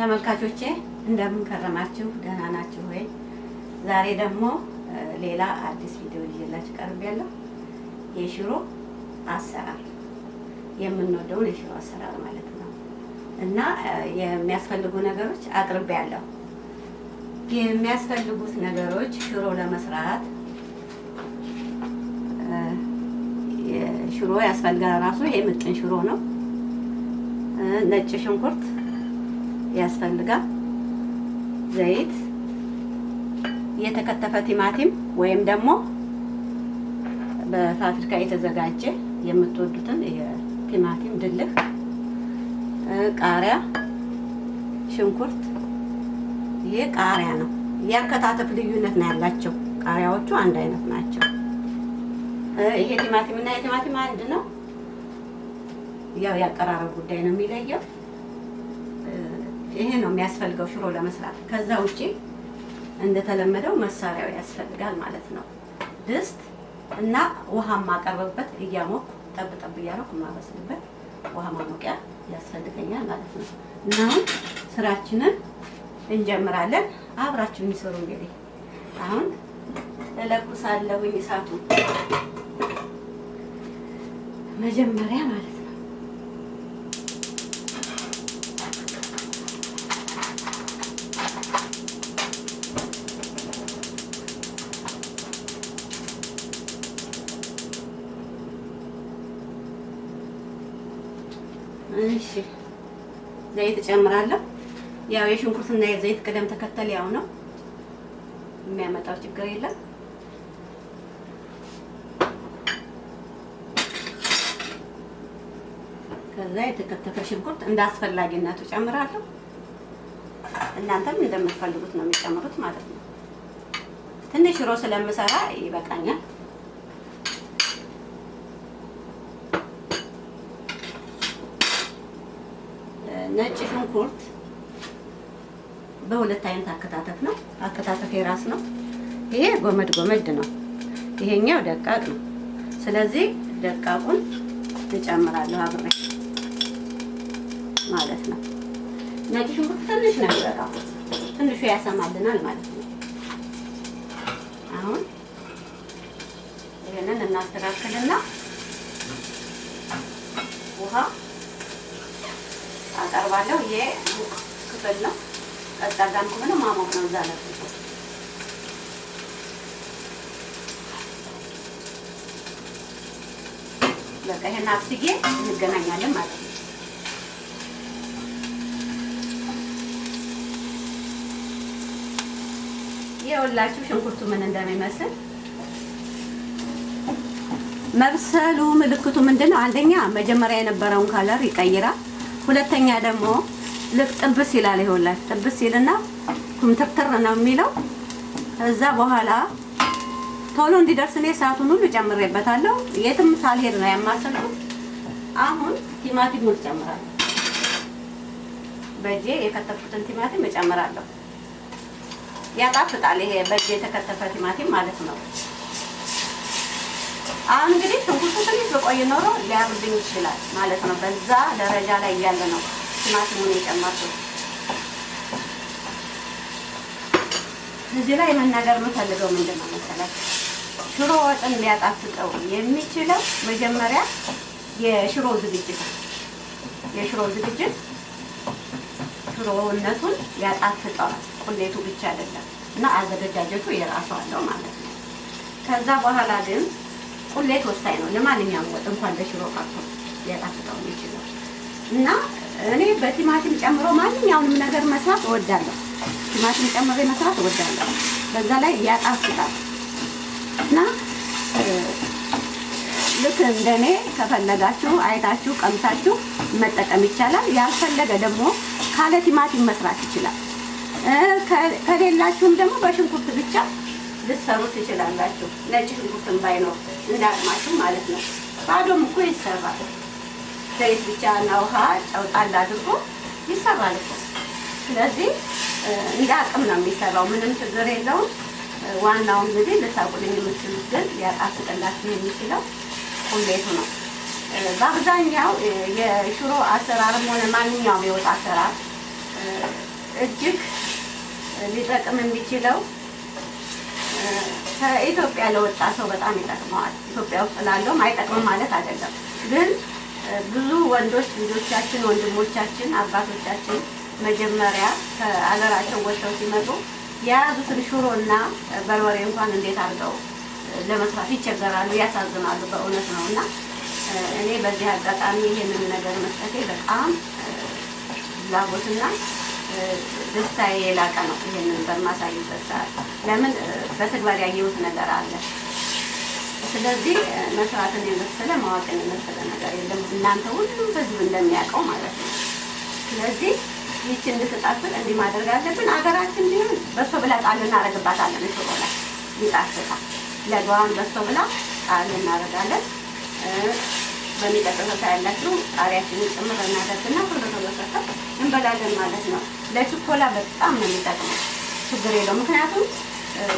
ተመልካቾቼ እንደምን ከረማችሁ? ደህና ናችሁ ወይ? ዛሬ ደግሞ ሌላ አዲስ ቪዲዮ ይዤላችሁ ቀርቤያለሁ። የሽሮ አሰራር የምንወደውን የሽሮ አሰራር ማለት ነው እና የሚያስፈልጉ ነገሮች አቅርቤያለሁ። የሚያስፈልጉት ነገሮች ሽሮ ለመስራት ሽሮ ያስፈልጋል። ራሱ ይሄ ምጥን ሽሮ ነው። ነጭ ሽንኩርት ያስፈልጋል። ዘይት፣ የተከተፈ ቲማቲም ወይም ደግሞ በፋብሪካ የተዘጋጀ የምትወዱትን የቲማቲም ድልህ፣ ቃሪያ፣ ሽንኩርት። ይሄ ቃሪያ ነው። ያከታተፍ ልዩነት ነው ያላቸው። ቃሪያዎቹ አንድ አይነት ናቸው። ይሄ ቲማቲም እና የቲማቲም አንድ ነው። ያው ያቀራረብ ጉዳይ ነው የሚለየው። ይሄ ነው የሚያስፈልገው ሽሮ ለመስራት። ከዛ ውጪ እንደተለመደው መሳሪያው ያስፈልጋል ማለት ነው። ድስት እና ውሃ የማቀርብበት እያሞኩ ጠብ ጠብ እያደረኩ የማበስልበት ውሃ ማሞቂያ ያስፈልገኛል ማለት ነው። እና አሁን ስራችንን እንጀምራለን። አብራችሁ የሚሰሩ እንግዲህ አሁን እለኩሳለሁኝ እሳቱን መጀመሪያ ማለት ነው። እሺ ዘይት እጨምራለሁ። ያው የሽንኩርትና የዘይት ቅደም ተከተል ያው ነው፣ የሚያመጣው ችግር የለም። ከዛ የተከተፈ ሽንኩርት እንደ አስፈላጊነቱ ጨምራለሁ። እናንተም እንደምትፈልጉት ነው የሚጨምሩት ማለት ነው። ትንሽ ሽሮ ስለምሰራ ይበቃኛል። ነጭ ሽንኩርት በሁለት አይነት አከታተፍ ነው። አከታተፍ የራስ ነው። ይሄ ጎመድ ጎመድ ነው። ይሄኛው ደቃቅ ነው። ስለዚህ ደቃቁን እጨምራለሁ አብሬ ማለት ነው። ነጭ ሽንኩርት ትንሽ ነው የሚበቃው። ትንሹ ያሰማልናል ማለት ነው። አሁን ይሄንን እናስተካክልና ውሃ አቀርባለሁ። ይሄ ሙቅ ክፍል ነው። ቀዝቃዛም ከሆነ ማሞቅ ነው። እዛ ላይ በቃ ይሄን አብስዬ እንገናኛለን ማለት ነው። ይኸውላችሁ ሽንኩርቱ ምን እንደሚመስል መብሰሉ ምልክቱ ምንድን ነው? አንደኛ መጀመሪያ የነበረውን color ይቀይራል። ሁለተኛ ደግሞ ልክ ጥብስ ይላል። ይኸውላችሁ ጥብስ ይልና ኩምትርትር ነው የሚለው። ከዛ በኋላ ቶሎ እንዲደርስ እኔ ሰዓቱን ሁሉ ጨምሬበታለሁ። የትም ሳልሄድ ነው ያማሰልኩት። አሁን ቲማቲሙን እጨምራለሁ። በእጄ የከተፍኩትን ቲማቲም እጨምራለሁ። ያጣፍጣል። ይሄ በእጄ የተከተፈ ቲማቲም ማለት ነው። አሁን እንግዲህ ሽንኩርቱ ትንሽ በቆይ ኖሮ ሊያርብኝ ይችላል ማለት ነው። በዛ ደረጃ ላይ እያለ ነው ቲማቲሙን የጨመርኩት። እዚህ ላይ መናገር የምፈልገው ምንድን ነው መሰላችሁ? ሽሮ ወጥን ሊያጣፍጠው የሚችለው መጀመሪያ የሽሮ ዝግጅት ነው። የሽሮ ዝግጅት ሽሮነቱን ያጣፍጠዋል። ቁሌቱ ብቻ አይደለም እና አዘገጃጀቱ የራሱ አለው ማለት ነው። ከዛ በኋላ ግን ቁሌት ወሳኝ ነው ለማንኛውም ወጥ እንኳን ለሽሮ ቀርቶ ሊያጣፍጠው የሚችለው እና እኔ በቲማቲም ጨምሮ ማንኛውንም ነገር መስራት እወዳለሁ። ቲማቲም ጨምሬ መስራት እወዳለሁ። በዛ ላይ ያጣፍጣል እና ልክ እንደኔ ከፈለጋችሁ አይታችሁ ቀምሳችሁ መጠቀም ይቻላል። ያልፈለገ ደግሞ ካለ ቲማቲም መስራት ይችላል። ከሌላችሁም ደግሞ በሽንኩርት ብቻ ልትሰሩ ትችላላችሁ። ነጭ ሽንኩርትን ባይኖር እንዳቅማችሁ ማለት ነው። ባዶም እኮ ይሰራል። ዘይት ብቻ እና ውሃ ጨው ጣል አድርጎ ይሰራል እኮ። ስለዚህ እንደ አቅም ነው የሚሰራው። ምንም ችግር የለውም። ዋናው እንግዲህ ልታውቁልኝ የምትችሉት ግን ሊያጣፍጥላችሁ የሚችለው ቁሌቱ ነው። በአብዛኛው የሽሮ አሰራርም ሆነ ማንኛውም የወጥ አሰራር እጅግ ሊጠቅም የሚችለው ከኢትዮጵያ ለወጣ ሰው በጣም ይጠቅመዋል። ኢትዮጵያ ውስጥ ላለውም አይጠቅምም ማለት አይደለም፣ ግን ብዙ ወንዶች ልጆቻችን፣ ወንድሞቻችን፣ አባቶቻችን መጀመሪያ ከአገራቸው ወጥተው ሲመጡ የያዙትን ሽሮና በርበሬ እንኳን እንዴት አድርገው ለመስራት ይቸገራሉ፣ ያሳዝናሉ። በእውነት ነው። እና እኔ በዚህ አጋጣሚ ይሄንን ነገር መስጠቴ በጣም ፍላጎትና ደስታዬ የላቀ ነው። ይሄንን በማሳይበት ሰዓት ለምን በተግባር ያየሁት ነገር አለ። ስለዚህ መስራትን የመሰለ ማወቅን የመሰለ ነገር የለም። እናንተ ሁሉም ህዝብ እንደሚያውቀው ማለት ነው። ስለዚህ ይህች እንድትጣፍጥ እንዲህ ማድረግ አለብን። አገራችን ቢሆን በሶ ብላ ጣል እናደርግባታለን። ሽሮ ላይ ይጣፍጣል። ለጋዋን በሶ ብላ ጣል እናደርጋለን። በሚቀጥለው ታያላችሁ። ቃሪያችንን ጭምር እናደርግና ቶሎ ቶሎ ሰርተን እንበላለን ማለት ነው። ለችኮላ በጣም ነው የሚጠቅመው። ችግር የለውም። ምክንያቱም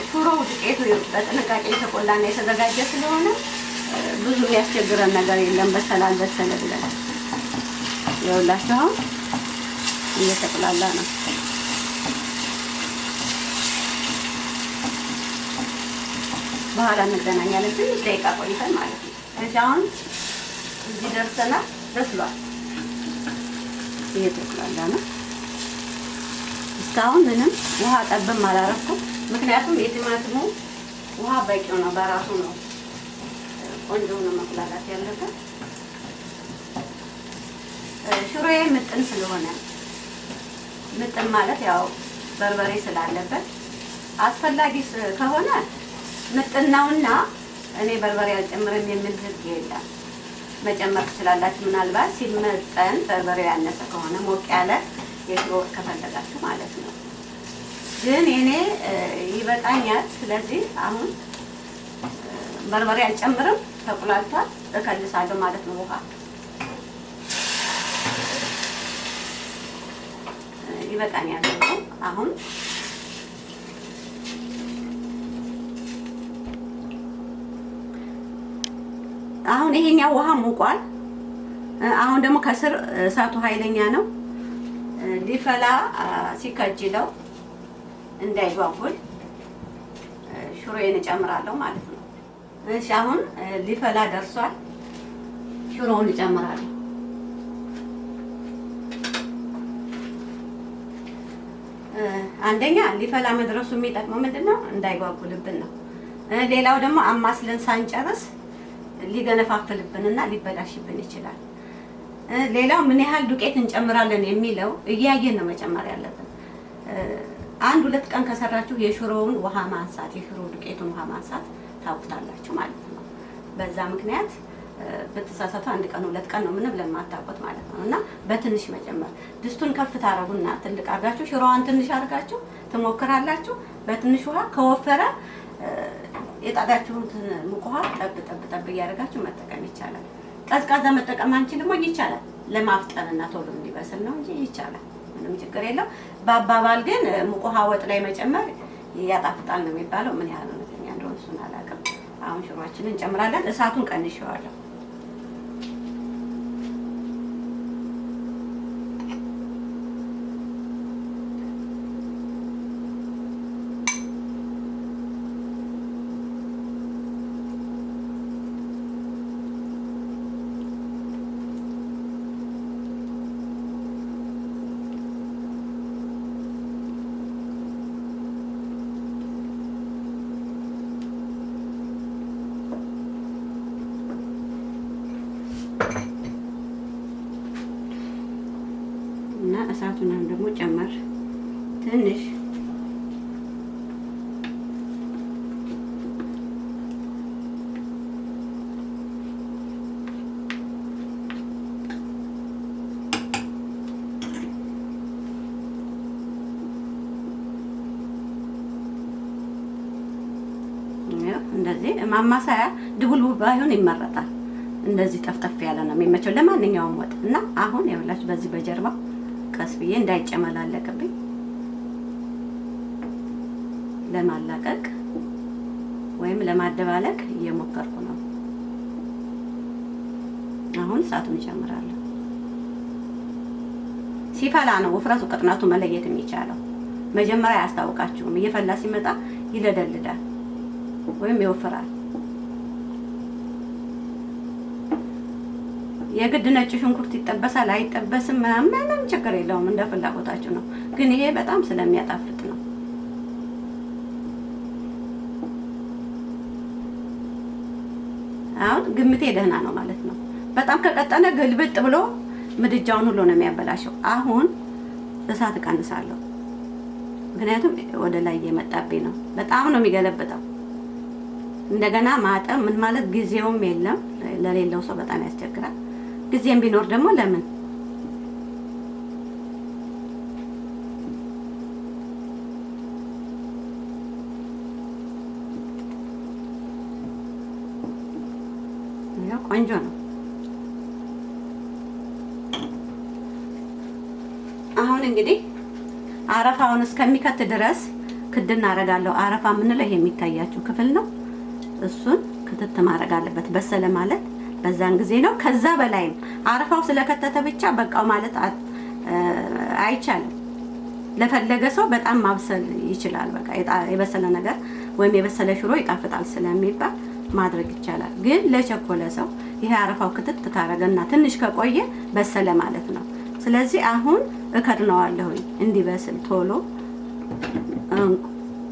ሽሮው ዱቄቱ በጥንቃቄ የተቆላና የተዘጋጀ ስለሆነ ብዙ የሚያስቸግረን ነገር የለም። በሰለ አልበሰለ ብለን ይኸውላችሁ አሁን እየተቁላላ ነው። በኋላ እንገናኛለን። ትንሽ ደቂቃ ቆይተን ማለት ነው። እዚህ አሁን እዚህ ደርሰናል። በስሏል። እየተቁላላ ነው። እስካሁን ምንም ውሃ ጠብም አላረኩም። ምክንያቱም የቲማቲሙ ውሃ በቂው ነው፣ በራሱ ነው ቆንጆ ነው መቁላላት ያለበት። ሽሮዬ ምጥን ስለሆነ ምጥን ማለት ያው በርበሬ ስላለበት አስፈላጊ ከሆነ ምጥን ነውና እኔ በርበሬ አልጨምርም የሚል ህግ የለም። መጨመር ትችላላችሁ። ምናልባት ሲመጠን በርበሬው ያነሰ ከሆነ ሞቅ ያለ የሽሮ ወጥ ከፈለጋችሁ ማለት ነው። ግን እኔ ይበቃኛል። ስለዚህ አሁን በርበሬ አልጨምርም። ተቁላልቷል። እከልሳለሁ ማለት ነው። ውሃ ይበቃኛል። አሁን አሁን ይሄኛው ውሃ ሞቋል። አሁን ደግሞ ከስር እሳቱ ኃይለኛ ነው። ሊፈላ ሲከጅለው እንዳይጓጉል ሽሮዬን እጨምራለሁ ማለት ነው። እሺ አሁን ሊፈላ ደርሷል። ሽሮውን እጨምራለሁ። አንደኛ ሊፈላ መድረሱ የሚጠቅመው ምንድነው? እንዳይጓጉልብን ነው። ሌላው ደግሞ አማስለን ሳንጨርስ ሊገነፋፍልብንና ሊበላሽብን ይችላል። ሌላው ምን ያህል ዱቄት እንጨምራለን የሚለው እያየን ነው መጨመር ያለብን። አንድ ሁለት ቀን ከሰራችሁ የሽሮውን ውሃ ማንሳት የሽሮ ዱቄቱን ውሃ ማንሳት ታውቁታላችሁ ማለት ነው። በዛ ምክንያት ብትሳሳቱ አንድ ቀን ሁለት ቀን ነው ምንም ለማታውቁት ማለት ነው። እና በትንሽ መጨመር ድስቱን ከፍ ታረጉና ትልቅ አድርጋችሁ ሽሮዋን ትንሽ አድርጋችሁ ትሞክራላችሁ። በትንሽ ውሃ ከወፈረ የጣዳችሁትን ሙቅ ውሃ ጠብ ጠብ ጠብ እያደረጋችሁ መጠቀም ይቻላል። ቀዝቃዛ መጠቀም አንችልም ወይ? ይቻላል። ለማፍጠንና ቶሎ እንዲበስል ነው እንጂ ይቻላል። ምንም ችግር የለው። በአባባል ግን ሙቅ ውሃ ወጥ ላይ መጨመር ያጣፍጣል ነው የሚባለው። ምን ያህል እውነተኛ እንደሆነ እሱን አላውቅም። አሁን ሽሮአችንን እንጨምራለን። እሳቱን ቀንሼዋለሁ። እና እሳቱን አሁን ደግሞ ጨመር ትንሽ እንደዚህ ማማሰያ ድቡልቡል ባይሆን ይመረጣል። እንደዚህ ጠፍጠፍ ያለ ነው የሚመቸው ለማንኛውም ወጥ። እና አሁን ይኸውላችሁ በዚህ በጀርባ ቀስ ብዬ እንዳይጨመላለቅብኝ ለማላቀቅ ወይም ለማደባለቅ እየሞከርኩ ነው። አሁን እሳቱን እጨምራለሁ። ሲፈላ ነው ውፍረቱ ቅጥነቱ መለየት የሚቻለው። መጀመሪያ አያስታውቃችሁም። እየፈላ ሲመጣ ይለደልዳል ወይም ይወፍራል። የግድ ነጭ ሽንኩርት ይጠበሳል አይጠበስም ምንም ችግር የለውም፣ እንደ ፍላጎታችሁ ነው። ግን ይሄ በጣም ስለሚያጣፍጥ ነው። አሁን ግምቴ ደህና ነው ማለት ነው። በጣም ከቀጠነ ግልብጥ ብሎ ምድጃውን ሁሉ ነው የሚያበላሸው። አሁን እሳት እቀንሳለሁ፣ ምክንያቱም ወደ ላይ እየመጣብኝ ነው። በጣም ነው የሚገለብጠው። እንደገና ማጠብ ምን ማለት ጊዜውም የለም። ለሌለው ሰው በጣም ያስቸግራል። ጊዜም ቢኖር ደግሞ ለምን ያው ቆንጆ ነው። አሁን እንግዲህ አረፋውን እስከሚከት ድረስ ክድ እናደርጋለሁ። አረፋ የምንለው ይሄ የሚታያችሁ ክፍል ነው። እሱን ክትት ማድረግ አለበት። በሰለ ማለት በዛን ጊዜ ነው። ከዛ በላይም አረፋው ስለከተተ ብቻ በቃው ማለት አይቻልም። ለፈለገ ሰው በጣም ማብሰል ይችላል። በቃ የበሰለ ነገር ወይም የበሰለ ሽሮ ይጣፍጣል ስለሚባል ማድረግ ይቻላል። ግን ለቸኮለ ሰው ይሄ አረፋው ክትት ካረገና ትንሽ ከቆየ በሰለ ማለት ነው። ስለዚህ አሁን እከድነዋለሁኝ እንዲበስል ቶሎ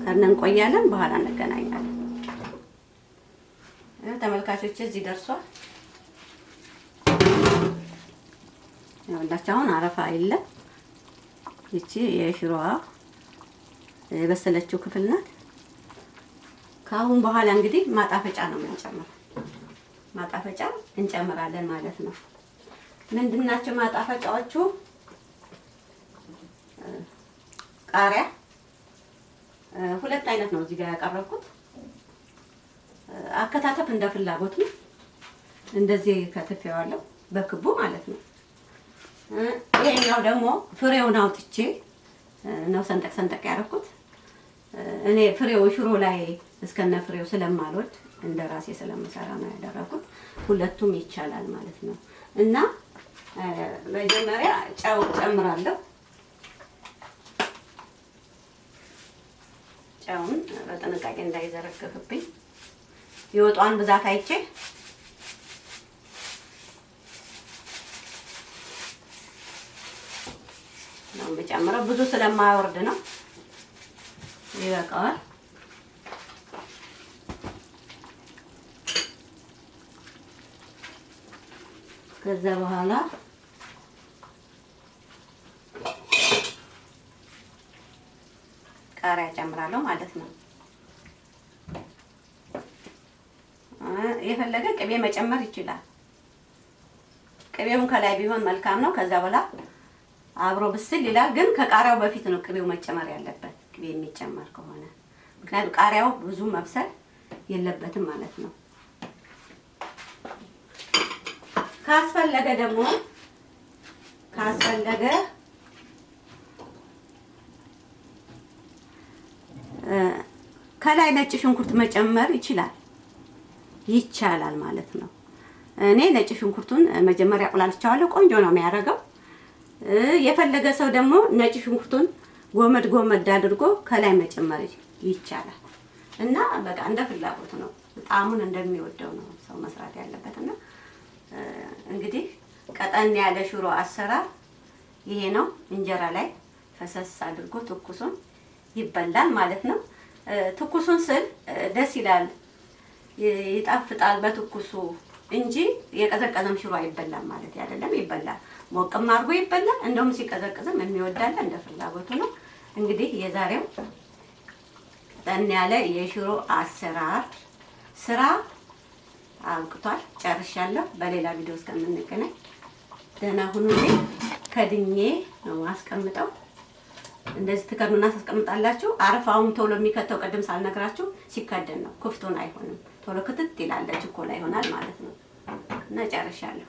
ከድነን እንቆያለን። በኋላ እንገናኛለን። ተመልካቾች እዚህ ደርሷል። ያውላችሁ አሁን አረፋ የለም። ይቺ የሽሮዋ የበሰለችው ክፍል ናት። ከአሁን በኋላ እንግዲህ ማጣፈጫ ነው የምንጨምረው። ማጣፈጫ እንጨምራለን ማለት ነው። ምንድናቸው ማጣፈጫዎቹ? ቃሪያ ሁለት አይነት ነው እዚህ ጋር ያቀረብኩት። አከታተፍ እንደ ፍላጎት ነው። እንደዚህ ከትፌዋለሁ በክቡ ማለት ነው። ይሄኛው ደግሞ ፍሬውን አውጥቼ ነው ሰንጠቅ ሰንጠቅ ያደረኩት። እኔ ፍሬው ሽሮ ላይ እስከነ ፍሬው ስለማልወድ እንደራሴ ስለምሰራ ነው ያደረኩት። ሁለቱም ይቻላል ማለት ነው። እና መጀመሪያ ጨው ጨምራለሁ። ጨውን በጥንቃቄ እንዳይዘረግፍብኝ የወጧን ብዛት አይቼ ነው የምጨምረው። ብዙ ስለማያወርድ ነው፣ ይበቃዋል። ከዛ በኋላ ቃሪያ ጨምራለሁ ማለት ነው። የፈለገ ቅቤ መጨመር ይችላል። ቅቤውን ከላይ ቢሆን መልካም ነው። ከዛ በኋላ አብሮ ብስል ይላል። ግን ከቃሪያው በፊት ነው ቅቤው መጨመር ያለበት፣ ቅቤ የሚጨመር ከሆነ ምክንያቱም ቃሪያው ብዙ መብሰል የለበትም ማለት ነው። ካስፈለገ ደግሞ ካስፈለገ ከላይ ነጭ ሽንኩርት መጨመር ይችላል ይቻላል ማለት ነው። እኔ ነጭ ሽንኩርቱን መጀመሪያ አቁላልቻለሁ። ቆንጆ ነው የሚያደርገው። የፈለገ ሰው ደግሞ ነጭ ሽንኩርቱን ጎመድ ጎመድ አድርጎ ከላይ መጨመር ይቻላል። እና በቃ እንደ ፍላጎት ነው፣ ጣዕሙን እንደሚወደው ነው ሰው መስራት ያለበት። እና እንግዲህ ቀጠን ያለ ሽሮ አሰራር ይሄ ነው። እንጀራ ላይ ፈሰስ አድርጎ ትኩሱን ይበላል ማለት ነው። ትኩሱን ስል ደስ ይላል፣ ይጣፍጣል በትኩሱ እንጂ የቀዘቀዘም ሽሮ አይበላም ማለት አይደለም። ይበላል፣ ሞቅም አድርጎ ይበላል። እንደውም ሲቀዘቅዝም የሚወዳለ እንደ ፍላጎቱ ነው። እንግዲህ የዛሬው ቀጠን ያለ የሽሮ አሰራር ስራ አብቅቷል። ጨርሻለሁ። በሌላ ቪዲዮ እስከምንገናኝ ደህና ሁኑልኝ። ከድኜ ነው አስቀምጠው። እንደዚህ ትከድኑና ታስቀምጣላችሁ። አረፋውም ቶሎ የሚከተው ቅድም ሳልነግራችሁ ሲከደን ነው፣ ክፍቱን አይሆንም። ቶሎ ክትት ይላል፣ ችኮላ ይሆናል ማለት ነው። እና ጨርሻለሁ።